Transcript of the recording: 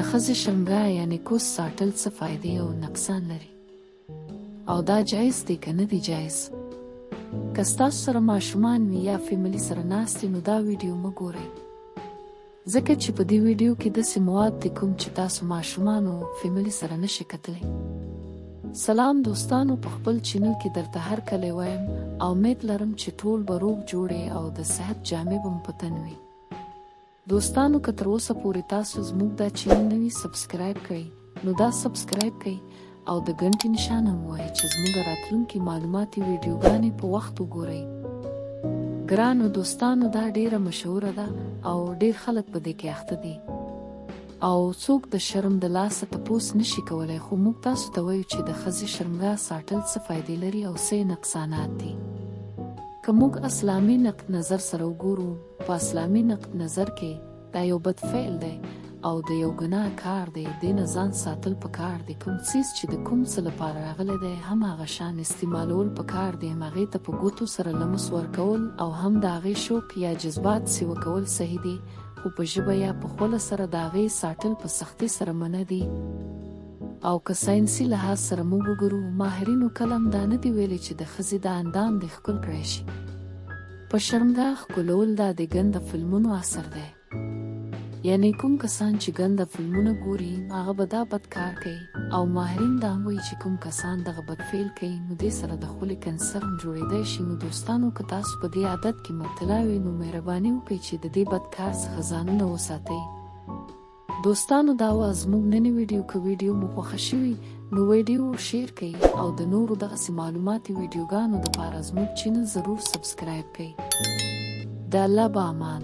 د ښځې شرمګاه یعنې کوس ساټل څه فایدې او نقصان لري او دا جایز دی که نه دی جایز؟ که ستاسو سره ماشومان وي یا فیملی سره ناست نو دا ویډیو مه ګورئ، ځکه چې په دې ویډیو کې داسې مواد دي کوم چې تاسو ماشومانو فیملی سره نشئ کتلی. سلام دوستانو، په خپل چینل کې درته هر کلی وایم او امید لرم چې ټول به روغ جوړې او د صحت جامې به مو په تن وي. دوستانو، که تر اوسه پورې تاسو زموږ دا چینل نه وي سبسکرایب کړی نو دا سبسکرایب کړئ او د ګنټې نشان هم ووهئ چې زموږ راتلونکي معلوماتي ویډیوګانې په وخت وګورئ. ګرانو دوستانو، دا ډیره مشهوره ده او ډیر خلک په دې کې اخته دي او څوک د شرم د لاسه تپوس نشي کولی، خو موږ تاسو ته وایو چې د ښځې شرمګاه ساټل څه فایدې لري او څه یې نقصانات دي. که موږ اسلامي نقد نظر سره وګورو، په اسلامي نقد نظر کې دا یو بد فعل دی او د یو ګناه کار دی، دې نه ځان ساتل پکار دی. کوم څیز چې د کوم څه لپاره راغلی دی هم هغه شان استعمالول پکار دی، هم هغې ته په ګوتو سره لمس ورکول او هم د هغې شوق یا جذبات سیوه کول صحیح دي، خو په ژبه یا په خوله سره د هغې ساټل په سختۍ سره منع دي. او که ساینسي لحاظ سره موږ وګورو، ماهرینو کله هم دا نه دي ویلي چې د ښځې دا اندام دې ښکل کړی شي. په شرمګاه ښکلول دا د ګنده فلمونو اثر دی، یعنی کوم کسان چې ګنده فلمونه ګوري هغه به دا بد کار کوي. او ماهرین دا هم وایي چې کوم کسان دغه بد فعل کوي نو دې سره د خولې کنسر هم جوړېدای شي. نو دوستانو، که تاسو په دې عادت کې مبتلا وئ نو مهرباني وکړئ چې د دې بد کار څخه ځانونه وساتئ. دوستانو، دا وه زموږ ننی ویډیو. که ویډیو مو خوښه شوي نو ویډیو شیر کړئ او د نورو دغسې معلوماتي ویډیوګانو دپاره زموږ چینل ضرور سبسکرایب کړئ. د الله په امان.